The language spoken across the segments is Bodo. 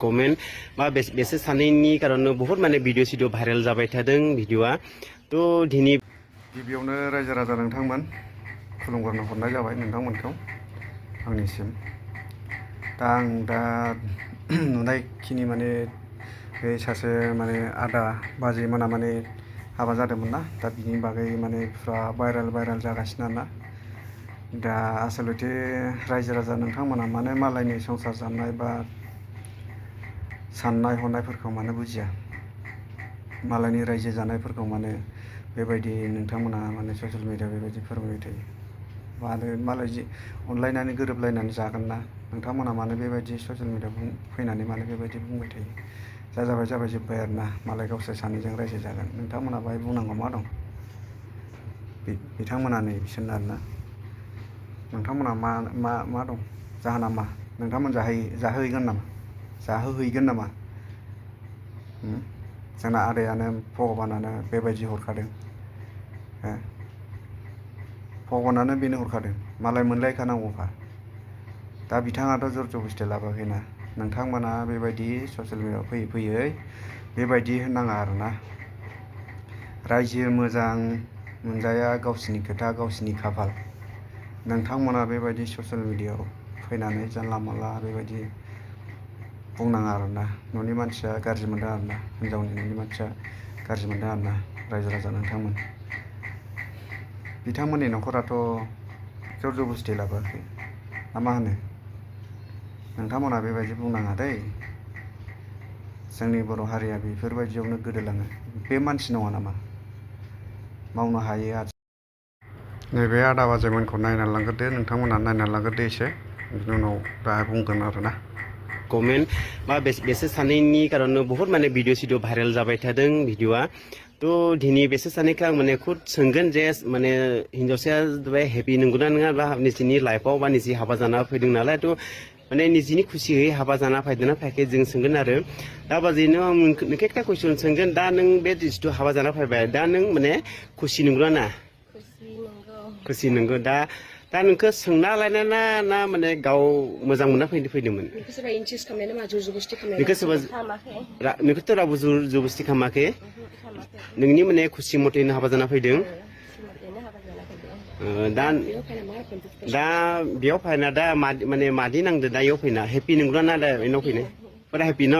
कमेन्ट बा बेसोर सानैनि कारणे बहुत माने भिडिअ सिडिअ भाइरेल जाबाय थादों भिडिअआ तो दिनै गिबियावनो रायजो राजा नोंथांमोन खुलुमग्रोनो हरनाय जाबाय नोंथांमोनखौ आंनिसिम आं दा नुनायखिनि माने बे सासे माने आदा बाजै मोना माने हाबा जादोंमोन ना दा बिनि बागै माने फुरा भाइरेल जागासिनो ना दा आसलथे रायजो राजा नोंथांमोना माने मालायनि संसार जानाय बा साननाय हनायफोरखौ माने बुजिया मालायनि रायजो जानायफोरखौ माने बेबायदि नोंथांमोना माने ससियेल मिडियाआव बेबायदि फोरमायबाय थायो मानो मालाय अनलायनानै गोरोबलायनानै जागोन ना नोंथांमोना माने बेबायदि ससियेल मिडियाआव फैनानै माने बेबायदि बुंबाय थायो जाबाय जोब्बाय आरो ना मालाय गावसोर सानैजों रायजो जागोन नोंथांमोना बाहाय बुंनांगौ मा दं बिथांमोना नै बिसोरनो आरोना नोंथांमोना मा दं जाहोना मा नोंथांमोन जाहोहैगोन नामा जोंना आदायानो भगबानानो बेबायदि हरखादों भगबानानो बेनो हरखादों मालाय मोनलायखानांगौखा दा बिथाङाथ' जर जबस्थि लाबोआखैना नोंथांमोना बेबायदि ससियेल मिडियाआव फैयै बेबायदि होननाङा आरोना रायजो मोजां मोनजाया गावसिनि खोथा गावसिनि खाफाल नोंथांमोना बेबायदि ससियेल मिडियाआव फैनानै जानला मानला बेबायदि बुंनाङा आरोना न'नि मानसिया गाज्रि मोनदों आरोना हिनजावनि न'नि मानसिया गाज्रि मोनदों आरोना रायजो राजा नोंथांमोन बिथांमोननि न'खराथ' जर जबस्थि लाबोआखै ना मा होनो नोंथांमोना बेबायदि बुंनाङा दै जोंनि बर' हारिया बेफोरबायदियावनो गोदोलाङो बे मानसि नङा नामा मावनो हायो नैबे आदा बाजैमोनखौ नायनानै लांग्रोदो नोंथांमोना नायनानै लांग्रोदो एसे बिनि उनाव दा बुंगोन आरोना कमेन्ट बा बेसोर सानैनि कारणे बहुत माने भिडिअ सिडिअ भाइरेल जाबाय थादों भिडिअआ तो दिनै बेसोर सानैखौ आं माने खुद सोंगोन जे माने हिन्जावसाया हेपि नंगौना नङा बा निजिनि लाइफआव बा निजि हाबा जाना फैदों नालाय तो माने निजिनि खुसियै हाबा जाना फैदोंना फैयाखै जों सोंगोन आरो दा बाजैनो आं नोंखौ एकटा कुइसन सोंगोन दा नों बे जिथु हाबा जाना फैबाय दा नों माने खुसि नंगौना ना खुसि नंगौ दा नोंखौ सोंना लायना ना माने गाव मोजां मोनना फैदोंमोन नोंखौथ' रावबो जर जबस्थि खालामाखै नोंनि माने खुसि मथेनो हाबा जाना फैदों दा बेयाव फैना दा माने मादि नांदो दा बेयाव फैना हेपि नंगौना ना दा बेनाव फैनाय फुरा हेपि न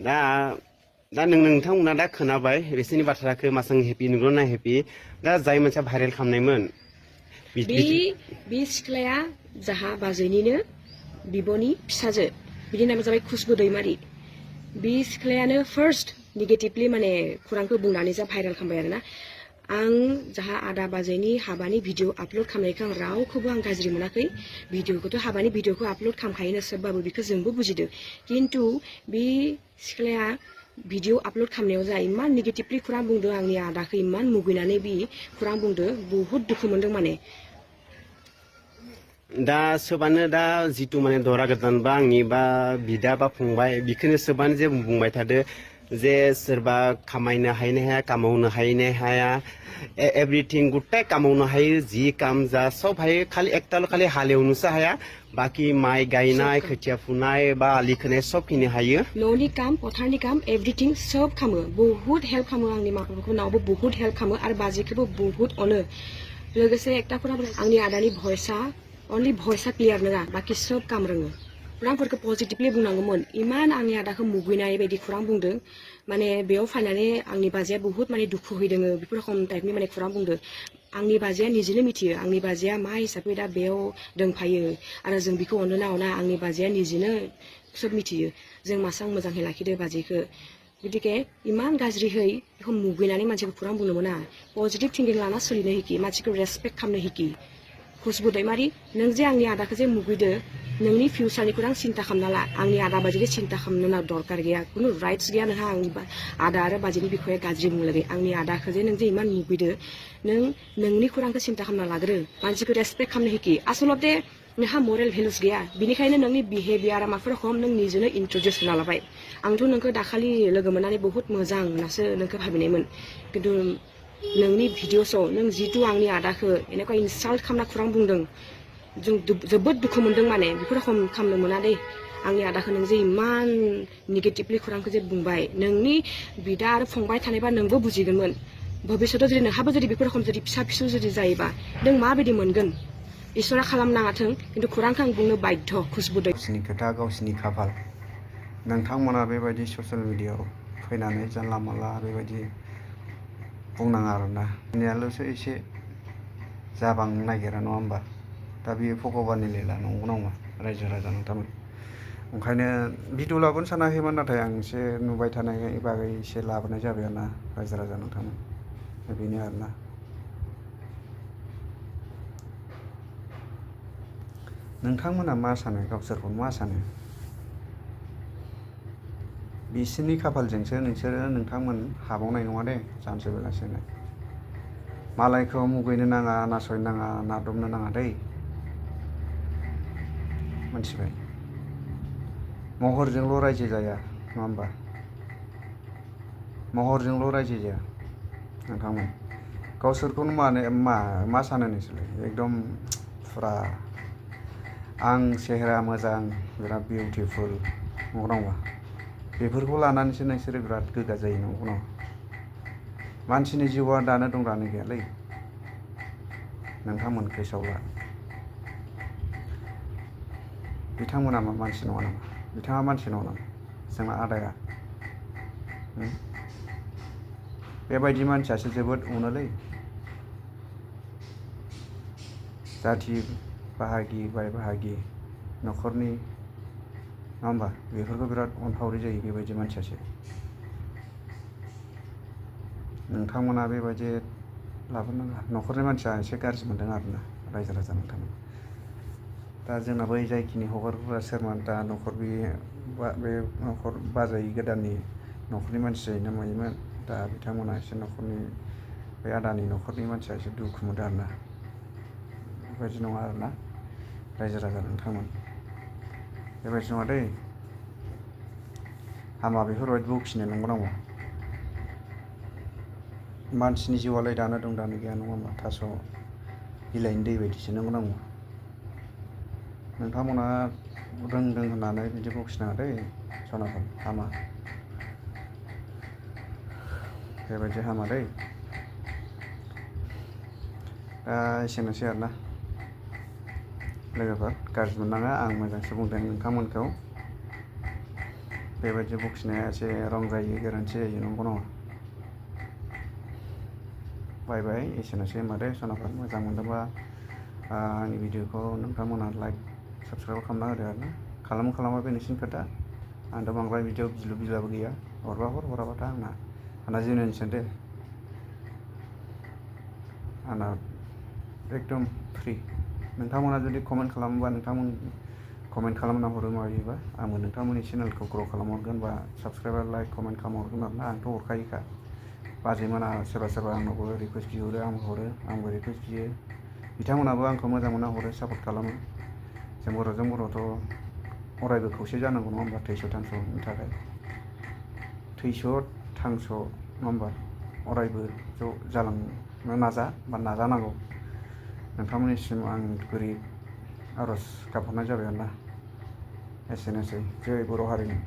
दा नोंथांमोना दा खोनाबाय बिसोरनि बाथ्राखौ मासां हेपि नंगौ ना हेपि दा जाय मानसिया भाइरेल खालामनायमोन बे सिख्लाया जाहा बाजैनिनो बिब'नि फिसाजो बिनि नामा जाबाय खुसबु दैमारि बे सिख्लायानो फार्स्ट नेगेटिभलि माने खुरांखौ बुंनानै जा भाइरेल खालामबाय आरोना आं जाहा आदा बाजैनि हाबानि भिडिअ आपल'ड खालामनायखौ आं रावखौबो आं गाज्रि मोनाखै भिडिअखौथ' हाबानि भिडिअखौ आपल'ड खालामखायोनो सोबबाबो बेखौ जोंबो बुजिदो खिन्थु बे सिख्लाया भिडिअ आपल'ड खालामनायाव जा इमान नेगेटिभलि खुरां बुंदों आंनि आदाखौ इमान मुगैनानै बे खुरां बुंदों बहुत दुखु मोनदों माने दा सोबानो दा जितु माने दरा गोदान बा आंनि बा बिदा बा फंबाय बेखौनो सोबानो जे बुंबाय थादो जे सोरबा खामायनो हाया कामावनो हाया एभ्रिथिं गुटाय कामावनो हायो जि काम जा सब हायो खालि एकटाल' खालि हालेवनोसो हाया बाखि माइ गायनाय खोथिया फुनाय बा आलि खोनाय सब खिनि हायो न'नि काम फोथारनि काम एभ्रिथिं सब खालामो बहुत हेल्प खालामो आंनि मा बापाखौ नावबो बहुत हेल्प खालामो आरो बाजैखौबो बहुत अनो लोगोसे एकटा खुरा आंनि आदानि भइसआ अनलि भइसआ क्लियार नङा बाखि सब काम रोङो खुरांफोरखौ पजिटिभलि बुंनांगौमोन इमान आंनि आदाखौ मुगैनाय बायदि खुरां बुंदों माने बेयाव फैनानै आंनि बाजैया बहुत माने दुखु होदों बेफोर रखम टाइपनि माने खुरां बुंदों आंनि बाजैया निजेनो मिथियो आंनि बाजैया मा हिसाबै दा बेयाव दंफायो आरो जों बेखौ अनो ना अना आंनि बाजैया निजेनो सब मिथियो जों मासां मोजाङै लाखिदो बाजैखौ गतिके इमान गाज्रिहै बेखौ मुगैनानै मानसिखौ खुरां बुंनो मोना पजिटिभ थिंकिं लाना सोलिनो हिकि मानसिखौ रेसपेक्ट खालामनो हिकि खुसबु दैमारि नों जे आंनि आदाखौ जे मुगैदो नोंनि फिउचारनि खुरां सिन्था खालामना ला आंनि आदा बाजैखौ सिन्था खालामनो दरकार गैया खुनु राइट्स गैया नोंहा आंनि आदा आरो बाजैनि बिखया गाज्रि बुंलागै आंनि आदाखौ जे नों जे इमान मुगैदो नोंनि खुरांखौ सिन्था खालामना लाग्रो मानसिखौ रेसपेक्ट खालामनो हिकि आसलते नोंहा मरेल भेलुस गैया बिनिखायनो नोंनि बिहेभियारा माफोर रखम नों निजेनो इन्ट्रडिउस होना लाबाय आंथ' नोंखौ दाखालि लोगो मोननानै बहुत मोजां होननासो नोंखौ भाबिनायमोन खिन्थु नोंनि भिडिअसआव नों जितु आंनि आदाखौ এনেকুৱা इनसाल्ट खालामना खुरां बुंदों जों जोबोद दुखु मोनदों माने बेफोर रखम खालामनो मोना दे आंनि आदाखौ नों जे इमान नेगेटिभलि खुरांखौ जे बुंबाय नोंनि बिदा आरो फंबाय थानायबा नोंबो बुजिगोनमोन भबिष्यतआव जुदि नोंहाबो जुदि बेफोर रखम जुदि फिसा फिसौ जुदि जायोबा नों माबायदि मोनगोन इसोरा खालामनाङाथों खिन्थु खुरांखौ आं बुंनो बाध्य खुसबुदै गावसिनि खोथा गावसिनि खाफाल नोंथांमोना बेबायदि ससियेल मिडियायाव फैनानै जानला मानला बेबायदि बुंनाङा आरोना जोंनियाल'सो एसे जाबांनो नागिरा नङा होमबा दा बेयो भगबाननि लिला नंगौ नङा रायजो राजा नोंथांमोन ओंखायनो भिडिअ लाबोनो सानाखैमोन नाथाय आं एसे नुबाय थानाय बागै एसे लाबोनाय जाबाय आरोना रायजो राजा नोंथांमोन बेनो आरोना नोंथांमोना मा सानो गावसोरखौ मा सानो बिसोरनि खाफालजोंसो नोंथांमोन हाबावनाय नङा दे सानसे बेलासिनो मालायखौ मुगैनो नाङा नासयनो नाङा नादबनो नाङा दै मिथिबाय महरजोंल' रायजो जाया नङा होमबा महरजोंल' रायजो जाया नोंथांमोन गावसोरखौनो मा सानो नोंसोरलाय एकदम फुरा आं सेहेरा मोजां बिराद बिउटिफुल नंगौ नङा बेफोरखौ लानानैसो नोंसोरो बिराद गोग्गा जायो नंगौ नङा मानसिनि जिउआ दानो दं दानो गैयालै नोंथांमोन गोसोआव ला बिथांमोना मा मानसि नङा नामा बिथाङा मानसि नङा नामा जोंना आदाया बेबायदि मानसियासो जोबोद अनोलै जाथि बाहागि बाय बाहागि न'खरनि नङा होमबा बेफोरखौ बिराद अनफावरि जायो बेबायदि मानसियासो नोंथांमोना बेबायदि लाबोनाङा न'खरनि मानसिया एसे गाज्रि मोनदों आरोना रायजो राजा नोंथांमोन दा जोंना बै जायखिनि हगारग्रा सोरमोन दा न'खर बे न'खर बाजै गोदाननि न'खरनि मानसि जायोना मायोमोन दा बिथांमोना एसे न'खरनि बे आदानि न'खरनि मानसिया एसे दुखु मोनदों आरोना बेबायदि नङा आरोना रायजो राजा नोंथांमोन बेबायदि नङा दै हामा बेफोरबायदि बखिनो नंगौ नामा मानसिनि जिउआलाय दानो दं दानो गैया नङा होमबा थास' बिलाइनि दै बायदिसो नंगौ नामा नोंथांमोना रोंदों होननानै बिदि बखिनाङा दै सनाफोर हामा बेबायदि हामा दै दा एसेनोसै आरोना लोगोफोर गाज्रि मोननाङा आं मोजांसो बुंदों नोंथांमोनखौ बेबायदि बखिनाया एसे रं जायो गोरोन्थि जायो नंगौ नङा बाय बाय एसेनोसै होनबा दे सनाफोर मोजां मोनदोंबा आंनि भिडिअखौ नोंथांमोना लाइक साबसक्राइब खालामना होदो आरोना खालामा बे नोंसिनि खोथा आंथ' बांद्राय भिडिअ बिलु बिलाबो गैया हरबा हराबाथा आंना जेनुइनसो दे आंना एकदम फ्रि नोंथांमोना जुदि कमेन्ट खालामोबा नोंथांमोन कमेन्ट खालामना हरो मायोबा आंबो नोंथांमोननि चेनेलखौ ग्र' खालामहरगोन बा साबसक्राइबार लाइक कमेन्ट खालामहरगोन आरोना आंथ' हरखायोखा बाजैमोना सोरबा आंनावबो रिकुवेस्ट बिहरो आंबो रिकुवेस्ट बियो बिथांमोनाबो आंखौ मोजां मोनना हरो सापर्ट खालामो जों बर'थ' अरायबो खौसे जानांगौ नङा होमबा थैस' थांस'नि थाखाय थैस' थांस' नङा होमबा अरायबो ज' जालांनो नाजानांगौ नोंथांमोननिसिम आं गुरै आर'ज गाबहरनाय जाबाय आरोना एसेनोसै जै बर' हारिनि